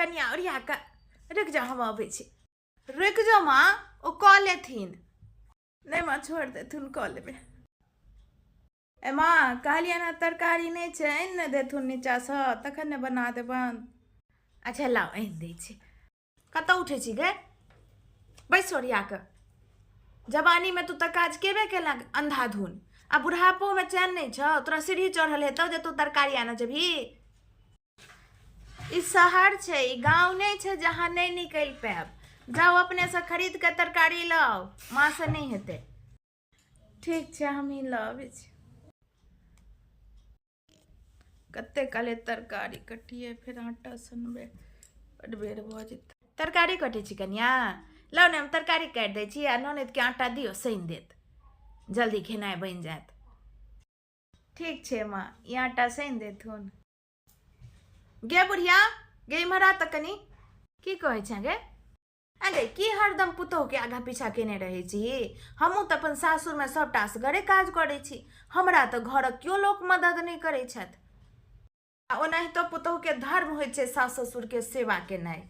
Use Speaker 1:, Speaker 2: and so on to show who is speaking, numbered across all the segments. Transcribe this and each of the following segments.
Speaker 1: कनिया ओरिया कऽ। रुकि जाउ, हम अबै छी। रुकि जाउ माँ, ओ कऽ लेथिन। नहि माँ, छोड़ि देथुन, कऽ लेबै। ए माँ, कहलियनि हँ तरकारी नहि छै, आनि ने देथुन नीचाँसँ, तखन ने बना देबनि। अच्छा लाउ, आनि दै छी। कतऽ उठै छी गे? बैस ओरिया कऽ। जवानीमे तू तऽ काज केबे केलक अन्धाधुन, आ बुढ़ापोमे चैन नहि छौ? तोरा सीढ़ी चढ़ल हेतौ जे तू तरकारी आनऽ जेबही? ई शहर छै, ई गाँव नहि छै जे अहाँ नहि निकलि पायब। जाउ, अपनेसँ खरीद कऽ तरकारी लाउ, माँसँ नहि हेतै। ठीक छै, हमही लऽ अबै छी। कते काले तरकारी कटियै, फेर आटा सनबै, बड्ड बेर भऽ जेतै। तरकारी कटै छी कनिया? लाउ ने, हम तरकारी काटि दै छी आ ननदिके आटा दियौ, सानि देत, जल्दी खेनाइ बनि जायत। ठीक छै माँ, ई आटा सानि देथुन। गे बुढ़िया गे, इम्हर आ तऽ कनि। की कहै छेँ गे? अरे की हरदम पुतोहुके आगाँ पीछा केने रहै छी? हमहूँ तऽ अपन सासुरमे सभटा असगरे काज करै छी। हमरा तऽ घरक केओ लोक मदद नहि करै छथि। आ ओनाहितो पुतोहुके धर्म होइ छै सास ससुरके सेवा केनाइ।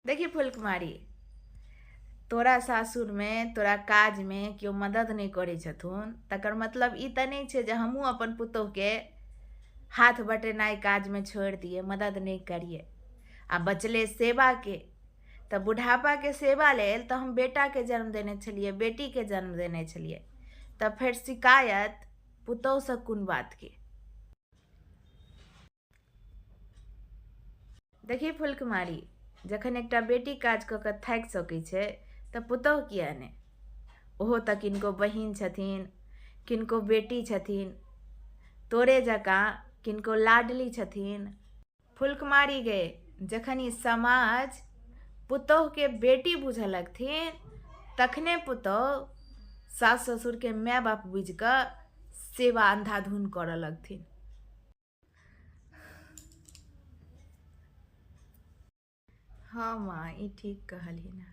Speaker 1: देखी फूलकुमारी, तोरा सासुरमे तोरा काजमे केओ मदद नहि करै छथुन, तकर मतलब ई तऽ नहि छै जे हमहूँ अपन पुतोहुके हाथ बटेनाइ काजमे छोड़ि दियै, मदद नहि करियै। आ बचलै सेवाके, तऽ बुढ़ापाके सेवा लेल तऽ हम बेटाके जन्म देने छलियै, बेटीके जन्म देने छलियै, तऽ फेर शिकायत पुतोहुसँ कोन बातके? देखी फूलकुमारी, जखन एकटा बेटी काज कऽ कऽ थाकि सकै छै तऽ पुतोहु किए नहि? ओहो तऽ किनको बहिन छथिन, किनको बेटी छथिन, तोरे जकाँ किनको लाडली छथिन। फुलकुमारी गे, जखन ई समाज पुतोहुके बेटी बूझऽ लगथिन, तखने पुतोहु सास ससुरके माय बाप बुझि कऽ सेवा अन्धाधुन करऽ लगथिन। हँ माँ, ई ठीक कहलहिन।